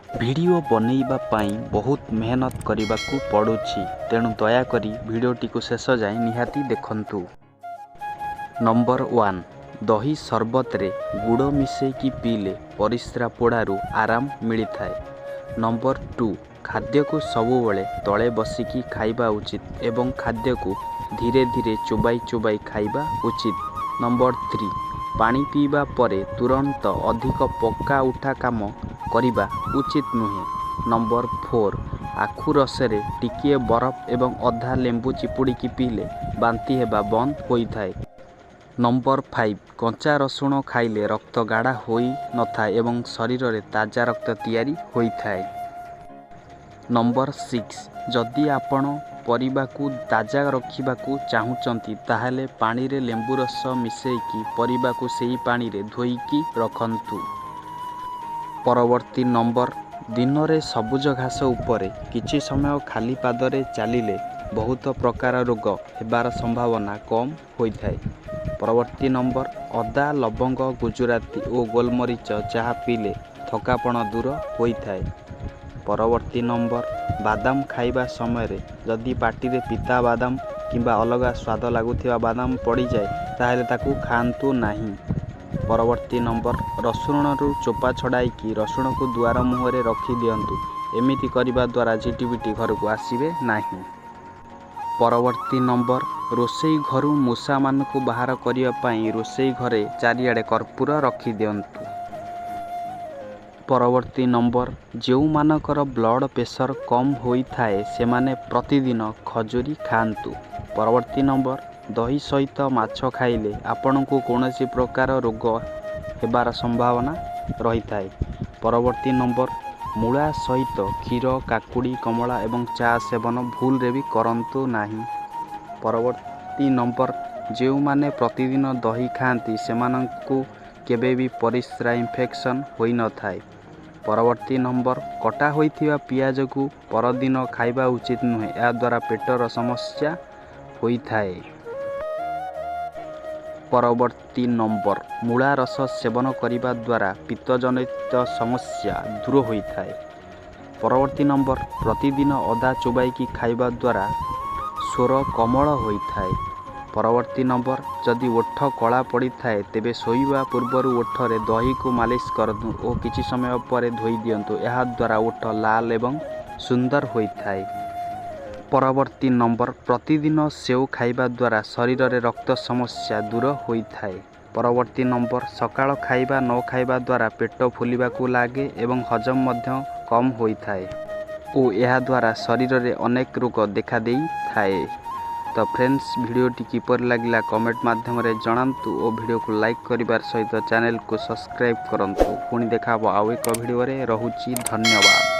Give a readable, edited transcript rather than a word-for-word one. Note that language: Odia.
ଭିଡ଼ିଓ ବନେଇବା ପାଇଁ ବହୁତ ମେହନତ କରିବାକୁ ପଡ଼ୁଛି, ତେଣୁ ଦୟାକରି ଭିଡ଼ିଓଟିକୁ ଶେଷ ଯାଏଁ ନିହାତି ଦେଖନ୍ତୁ। ନମ୍ବର 1, ଦହି ସରବତରେ ଗୁଡ଼ ମିଶାଇକି ପିଇଲେ ପରିସ୍ରା ପୋଡ଼ାରୁ ଆରାମ ମିଳିଥାଏ। ନମ୍ବର 2, ଖାଦ୍ୟକୁ ସବୁବେଳେ ତଳେ ବସିକି ଖାଇବା ଉଚିତ ଏବଂ ଖାଦ୍ୟକୁ ଧୀରେ ଧୀରେ ଚୋବାଇ ଚୋବାଇ ଖାଇବା ଉଚିତ। ନମ୍ବର 3, ପାଣି ପିଇବା ପରେ ତୁରନ୍ତ ଅଧିକ ପକା ଉଠା କାମ କରିବା ଉଚିତ ନୁହେଁ। ନମ୍ବର 4, ଆଖୁ ରସରେ ଟିକିଏ ବରଫ ଏବଂ ଅଧା ଲେମ୍ବୁ ଚିପୁଡ଼ିକି ପିଇଲେ ବାନ୍ତି ହେବା ବନ୍ଦ ହୋଇଥାଏ। ନମ୍ବର 5, କଞ୍ଚା ରସୁଣ ଖାଇଲେ ରକ୍ତ ଗାଢ଼ା ହୋଇନଥାଏ ଏବଂ ଶରୀରରେ ତାଜା ରକ୍ତ ତିଆରି ହୋଇଥାଏ। ନମ୍ବର 6, ଯଦି ଆପଣ ପରିବାକୁ ତାଜା ରଖିବାକୁ ଚାହୁଁଛନ୍ତି, ତାହେଲେ ପାଣିରେ ଲେମ୍ବୁ ରସ ମିଶାଇକି ପରିବାକୁ ସେହି ପାଣିରେ ଧୋଇକି ରଖନ୍ତୁ। ପରବର୍ତ୍ତୀ ନମ୍ବର, ଦିନରେ ସବୁଜ ଘାସ ଉପରେ କିଛି ସମୟ ଖାଲି ପାଦରେ ଚାଲିଲେ ବହୁତ ପ୍ରକାର ରୋଗ ହେବାର ସମ୍ଭାବନା କମ୍ ହୋଇଥାଏ। ପରବର୍ତ୍ତୀ ନମ୍ବର, ଅଦା, ଲବଙ୍ଗ, ଗୁଜୁରାତି ଓ ଗୋଲମରିଚ ଚାହା ପିଇଲେ ଥକାପଣ ଦୂର ହୋଇଥାଏ। ପରବର୍ତ୍ତୀ ନମ୍ବର, ବାଦାମ ଖାଇବା ସମୟରେ ଯଦି ପାଟିରେ ପିତା ବାଦାମ କିମ୍ବା ଅଲଗା ସ୍ୱାଦ ଲାଗୁଥିବା ବାଦାମ ପଡ଼ିଯାଏ, ତାହେଲେ ତାକୁ ଖାଆନ୍ତୁ ନାହିଁ। ପରବର୍ତ୍ତୀ ନମ୍ବର, ରସୁଣରୁ ଚୋପା ଛଡ଼ାଇକି ରସୁଣକୁ ଦୁଆର ମୁହଁରେ ରଖିଦିଅନ୍ତୁ। ଏମିତି କରିବା ଦ୍ୱାରା ଝିଟିପିଟି ଘରକୁ ଆସିବେ ନାହିଁ। ପରବର୍ତ୍ତୀ ନମ୍ବର, ରୋଷେଇ ଘରୁ ମୂଷାମାନଙ୍କୁ ବାହାର କରିବା ପାଇଁ ରୋଷେଇ ଘରେ ଚାରିଆଡ଼େ କର୍ପୂର ରଖିଦିଅନ୍ତୁ। ପରବର୍ତ୍ତୀ ନମ୍ବର, ଯେଉଁମାନଙ୍କର ବ୍ଲଡ଼ ପ୍ରେସର କମ୍ ହୋଇଥାଏ, ସେମାନେ ପ୍ରତିଦିନ ଖଜୁରୀ ଖାଆନ୍ତୁ। ପରବର୍ତ୍ତୀ ନମ୍ବର, ଦହି ସହିତ ମାଛ ଖାଇଲେ ଆପଣଙ୍କୁ କୌଣସି ପ୍ରକାର ରୋଗ ହେବାର ସମ୍ଭାବନା ରହିଥାଏ। ପରବର୍ତ୍ତୀ ନମ୍ବର, ମୂଳା ସହିତ କ୍ଷୀର, କାକୁଡ଼ି, କମଳା ଏବଂ ଚା ସେବନ ଭୁଲରେ ବି କରନ୍ତୁ ନାହିଁ। ପରବର୍ତ୍ତୀ ନମ୍ବର, ଯେଉଁମାନେ ପ୍ରତିଦିନ ଦହି ଖାଆନ୍ତି, ସେମାନଙ୍କୁ କେବେ ବି ପରିସ୍ରା ଇନଫେକ୍ସନ୍ ହୋଇନଥାଏ। ପରବର୍ତ୍ତୀ ନମ୍ବର, କଟା ହୋଇଥିବା ପିଆଜକୁ ପରଦିନ ଖାଇବା ଉଚିତ ନୁହେଁ, ଏହାଦ୍ୱାରା ପେଟର ସମସ୍ୟା ହୋଇଥାଏ। ପରବର୍ତ୍ତୀ ନମ୍ବର, ମୂଳା ରସ ସେବନ କରିବା ଦ୍ୱାରା ପିତ୍ତଜନିତ ସମସ୍ୟା ଦୂର ହୋଇଥାଏ। ପରବର୍ତ୍ତୀ ନମ୍ବର, ପ୍ରତିଦିନ ଅଦା ଚୋବାଇକି ଖାଇବା ଦ୍ୱାରା ସ୍ୱର କୋମଳ ହୋଇଥାଏ। ପରବର୍ତ୍ତୀ ନମ୍ବର, ଯଦି ଓଠ କଳା ପଡ଼ିଥାଏ, ତେବେ ଶୋଇବା ପୂର୍ବରୁ ଓଠରେ ଦହିକୁ ମାଲିସ କରନ୍ତୁ ଓ କିଛି ସମୟ ପରେ ଧୋଇ ଦିଅନ୍ତୁ। ଏହାଦ୍ୱାରା ଓଠ ଲାଲ ଏବଂ ସୁନ୍ଦର ହୋଇଥାଏ। ପରବର୍ତ୍ତୀ ନମ୍ବର, ପ୍ରତିଦିନ ସେଓ ଖାଇବା ଦ୍ୱାରା ଶରୀରରେ ରକ୍ତ ସମସ୍ୟା ଦୂର ହୋଇଥାଏ। ପରବର୍ତ୍ତୀ ନମ୍ବର, ସକାଳ ଖାଇବା ନ ଖାଇବା ଦ୍ୱାରା ପେଟ ଫୁଲିବାକୁ ଲାଗେ ଏବଂ ହଜମ ମଧ୍ୟ କମ୍ ହୋଇଥାଏ ଓ ଏହାଦ୍ୱାରା ଶରୀରରେ ଅନେକ ରୋଗ ଦେଖାଦେଇଥାଏ। ତ ଫ୍ରେଣ୍ଡସ୍, ଭିଡ଼ିଓଟି କିପରି ଲାଗିଲା କମେଣ୍ଟ ମାଧ୍ୟମରେ ଜଣାନ୍ତୁ ଓ ଭିଡ଼ିଓକୁ ଲାଇକ୍ କରିବାର ସହିତ ଚ୍ୟାନେଲକୁ ସବସ୍କ୍ରାଇବ୍ କରନ୍ତୁ। ପୁଣି ଦେଖା ହେବ ଆଉ ଏକ ଭିଡ଼ିଓରେ। ରହୁଛି, ଧନ୍ୟବାଦ।